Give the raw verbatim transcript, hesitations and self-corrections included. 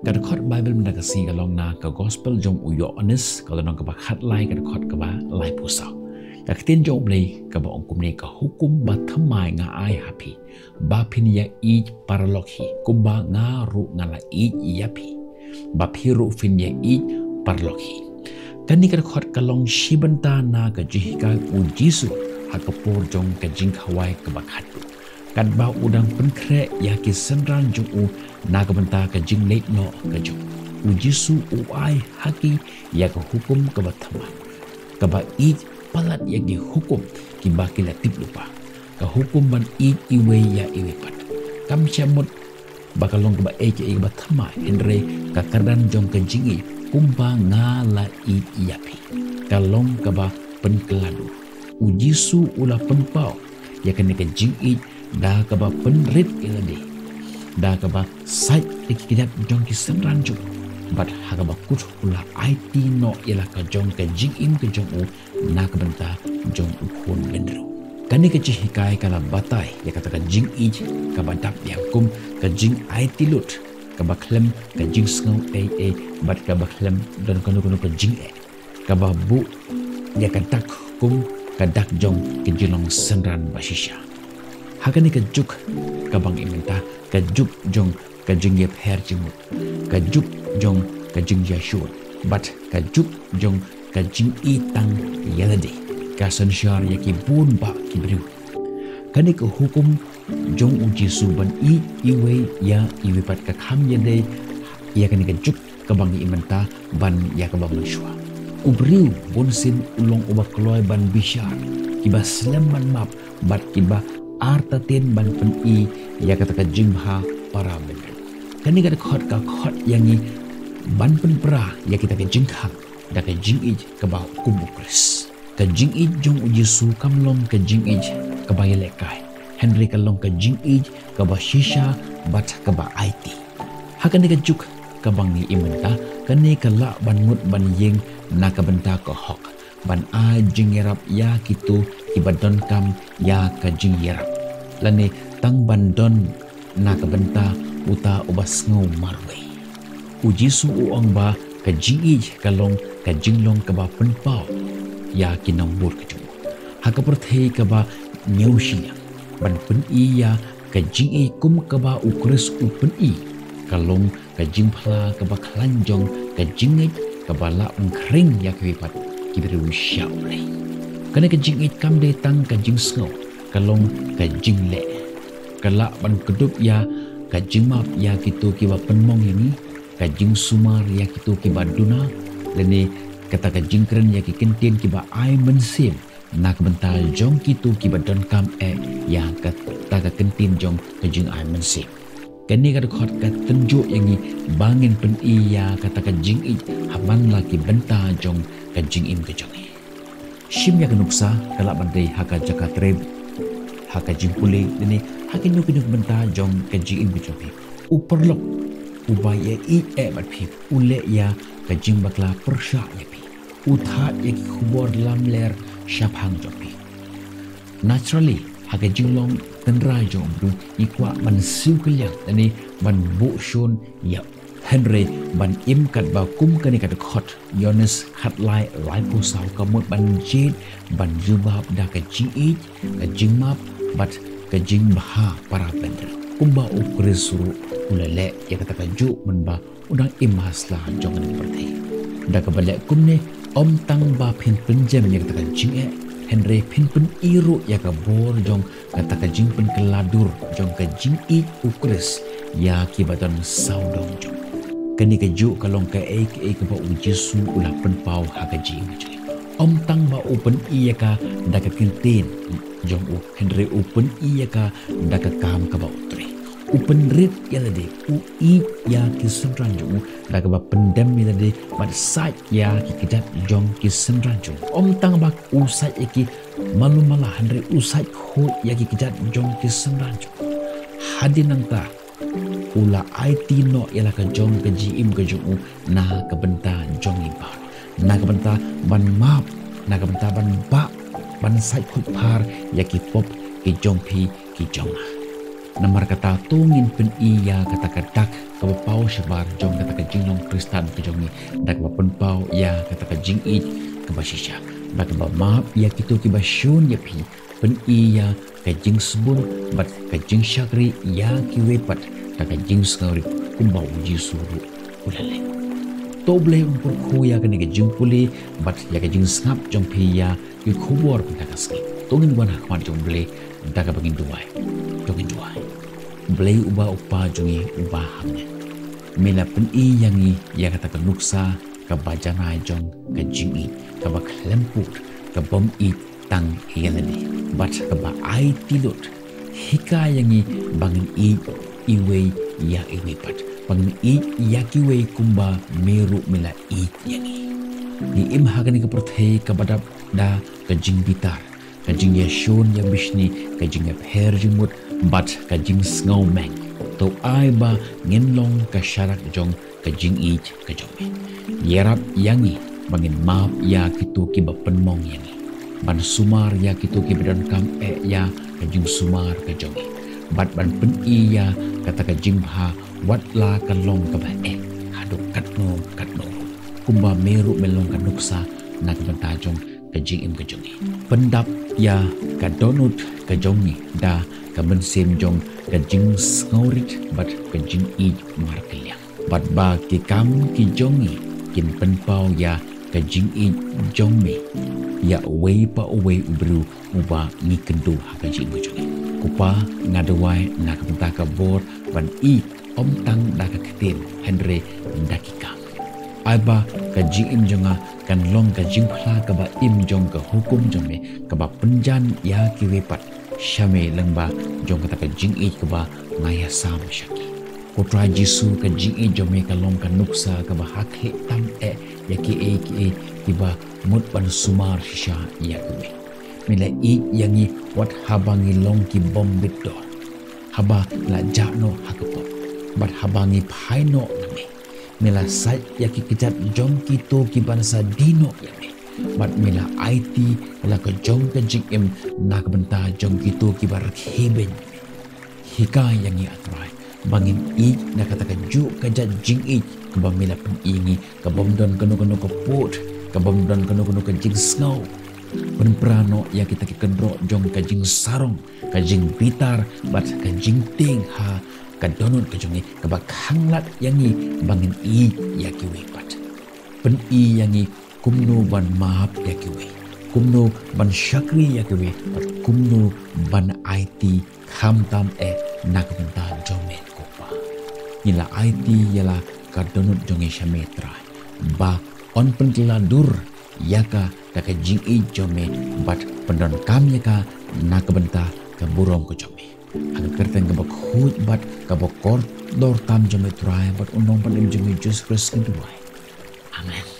Ka dkhot Baibl mynta ka sngi ka long na ka Gospel jong u Ïoannis, ka lynnong kaba khatlai, ka dkhot kaba laiphew saw. Ka ktien jong U Blei kaba ong kumne: Ka hukum ba thymmai nga ai ha phi, ba phin ïa ïeit paralok hi, kumba nga ruh nga la ïeit ïa phi, ba phi ruh phin ïa ïeit paralok hi. Kane ka dkhot ka long shi bynta na ka jinghikai u Jisu ha ka por jong ka jingkhawai kaba khatduh. Katba u dang pynkhreh ïa ki synran jong u na ka bynta ka jingleit noh ka jong u, u Jisu u ai ha ki ïa ka hukum kaba thymmai, kaba ïeit palat ïa ki hukum kiba ki la tip lypa, ka hukum ban ïeit iwei ïa iwei pat. Kam shym mut ba ka long kaba ei ka ei kaba thymmai, hynrei ka kyrdan jong ka jingïeit kumba nga la ïeit ïa phi, ka long kaba pynkylla dur. U Jisu u la pynpaw ïa kane ka jingïeit da kaba pynrit ïa lade, da kaba sait ïa ki kjat jong ki synran jong u, bad ha kaba kut u la aiti noh ïa la ka jong ka jingim ka jong u na ka bynta jong u khun bynriew. Kane ka jinghikai ka la batai ïa kata ka jingïeit kaba dap biang kum ka jingaiti lut, kaba khlem ka jingsngew ei ei bad kaba khlem don kano kano ka jingeh, kaba buh ïa ka dak kum ka dak jong ka jinglong synran bashisha. Ha kane ka juk kaba ngi mynta, ka juk jong ka jingïapher jingmut, ka juk jong ka jingïashun, bad ka juk jong ka jingïeit tang ïa lade, ka synshar ïa ki bun bah ki briew. Kane ka hukum jong u Jisu ban ïeit iwei ïa iwei pat ka kham ïadei ïa kane ka juk kaba ngi mynta ban ïa kaba mynshuwa. U briew bunsien u long uba kloi ban bishar, kiba slem ban map, bad kiba artatien ban pyni ïa kata ka jingbha para bynriew. Kane ka dkhot ka khot ïa ngi ban pynpra ïa kita ka jingkhang da ka jingïeit kaba kum u Khrist. Ka jingïeit jong u Jisu kam long ka jingïeit kaba ïalehkai, hynrei ka long ka jingïeit kaba shisha bad kaba aiti. Ha kane ka juk kaba ngi mynta, kane ka lah ban mut ban ïeng na ka bynta ka hok ban ai jingïarap ïa kito kiba donkam ïa ka jingïarap, lane tang ban don na ka bynta uta uba sngew marwei. U Jisu u ong ba ka jingïeit ka long ka jinglong kaba pynpaw ïa ki nongbud ka jong u ha ka pyrthei kaba ñiewshiliang. Ban pyni ïa ka jingïeit kum kaba u Khrist u pyni, ka long ka jingphla kaba khlaiñ jong ka jingngeit kaba lah ban khring ïa kiwei pat ki briew sha U Blei. Kane ka jingïeit kam dei tang ka jingsngew, ka long ka jingleh. Ka lah ban kdup ïa ka jingmap ïa kito kiba pynmong ïa ngi, ka jingsumar ïa kito kiba duna, lane kata ka jingkren ïa ki kyntien kiba ai mynsiem na ka bynta jong kito kiba donkam eh ïa kata ka kyntien jong ka jingai mynsiem. Kane ka dkhot ka tynjuh ïa ngi ba ngin pyni ïa kata ka jingïeit ha man la ki bynta jong ka jingim ka jong ngi. Shim ïa ka nuksa, ka lah ban dei ha ka jaka trei, ha ka jingpule, lane ha kino kino ki bynta jong ka jingim ka jong phi. U paralok uba ïa ïeit eh bad phi u leh ïa ka jingbakla pyrshah ïa phi. U thad ïa ki khubor lamler shaphang jong phi. Naturally, ha ka jinglong tynrai jong u briew, ngi kwah ban siew kylliang lane ban buh shun ïa u. Hynrei ban im katba kum kane ka dkhot Ïoannis khatlai laiphew saw ka mut ban jied ban jubab da ka jingïeit, ka jingmap bad ka jingbha para bynriew. Kumba u Khrist ruh u la leh ïa kata kajuh mynba u dang im ha sla jong kane ka pyrthei. Da kaba leh kumne, ym tang ba phin pynjem ïa kata ka jingeh, hynrei phin pyni ruh ïa ka bor jong kata ka jingpynkylla dur jong ka jingïeit u Khrist ïa kiba don sawdong jong u. Kane kajuh ka long kaei kaei kaba u Jisu u la pynpaw ha ka jingim ka jong ngi. Ym tang ba u pyni ïa ka da ka ktien jong u, hynrei u pyni ïa ka da ka kam kaba u trei. U pynrit ïa lade, u ïeit ïa ki synran jong u da kaba pyndem ïa lade bad sait ïa ki kjat jong ki synran jong u. Ym tang ba u sait ïa ki malu mala, hynrei u sait khuid ïa ki kjat jong ki synran jong u. Hadien nangta u la aiti noh ïa la ka jong ka jingim ka jong u na ka bynta jong ngi baroh, na ka bynta ban map, na ka bynta ban bah, ban sait khuid phar ïa ki pop ki jong phi ki jong nga. Namar kata to ngin pyni ïa kata ka dak kaba paw shabar jong kata ka jinglong Khristan ka jong ngi da kaba pynpaw ïa kata ka jingïeit kaba shisha, da kaba map ïa kito kiba shun ïa phi, pyni ïa ka jingsbun bad ka jingshakri ïa kiwei pat da ka jingsngewrit kumba u Jisu ruh u la leh. To Blei un kyrkhu ïa kane ka jingpule bad ïa ka jingsngap jong phi ïa ki khubor mynta ka sngi. To ngin wan ha khmat jong Blei da kaba ngin duwai. To ngin duwai. Blei uba u Kpa jong ngi uba ha bneng, me la pyni ïa ngi ïa kata ka nuksa kaba janai jong ka jingïeit kaba khlem pud, ka bym ïeit tang ïa lade bad kaba aiti lut. Hikai ïa ngi ba ngin ïeit iwei ïa iwei pat, ba ngin ïeit ïa kiwei kumba me ruh me la ïeit ïa ngi. Ngi im ha kane ka pyrthei kaba dap da ka jingbitar, ka jingïashun ïabishni, ka jingïapher jingmut bad ka jingsngewmeng. To ai ba ngin long ka sharak jong ka jingïeit ka jong me. Ïarap ïa ngi ba ngin map ïa kito kiba pynmong ïa ngi, ban sumar ïa kito kiba donkam eh ïa ka jingsumar ka jong ngi, bad ban pyni ïa kata ka jingbha wat la ka long kaba eh haduh katno katno ruh, kumba me ruh me long ka nuksa na ka bynta jong ka jingim ka jong ngi. Pyndap ïa ka dohnud ka jong ngi da ka mynsiem jong ka jingsngewrit bad ka jingïeit markylliang, bad ba ki kam ki jong ngi kin pynpaw ïa ka jingïeit jong me ïa uwei pa uwei u briew uba ngi kynduh ha ka jingim ka jong ngi. Ko Pa, nga duwai na ka bynta ka bor ban ïeit ym tang da ka ktien hynrei da ki kam. Ai ba ka jingim jong nga kan long ka jingphla kaba im jong ka hukum jong me, kaba pynjan ïa kiwei pat sha me lyngba jong kata ka jingïeit kaba nga ïasam sha ki. Ko Trai Jisu, ka jingïeit jong me ka long ka nuksa kaba ha khlieh tam eh ïa kiei kiei kiba mut ban sumar shisha ïa kiwei. Me la ïeit ïa ngi wat haba ngi long ki bym bit dor, haba la jah noh ha ka pop, bad haba ngi phai noh na me. Me la sait ïa ki kjat jong kito kiban sa die noh ïa me, bad me la aiti la ka jong ka jingim na ka bynta jong kito kiba rkhie beiñ ïa me. Hikai ïa ngi, A Trai, ba ngin ïeit na kata ka juh ka jait jingïeit kaba me la pyni ïa ngi, ka bym don kano kano ka pud, ka bym don kano kano ka jingsngew. Pynpra noh ïa kita ki kynroh jong ka jingsarong, ka jingbitar bad ka jingtieng ha ka dohnud ka jong ngi, kaba khanglad ïa ngi ba ngin ïeit ïa kiwei pat. Pyni ïa ngi kumno ban map ïa kiwei, kumno ban shakri ïa kiwei, bad kumno ban aiti khamtam eh na ka bynta jong me, ko Pa. Ngi la aiti ïa la ka dohnud jong ngi sha me, Trai, ba yn pynkylla dur ïa ka da ka jingïeit jong me, bad pyndonkam ïa ka na ka bynta ka burom ka jong me. Ha ka kyrteng kaba khuid bad kaba kordor tam jong me, Trai bad u Nongpynim jong ngi Jisu Khrist, ngi duwai. Amen.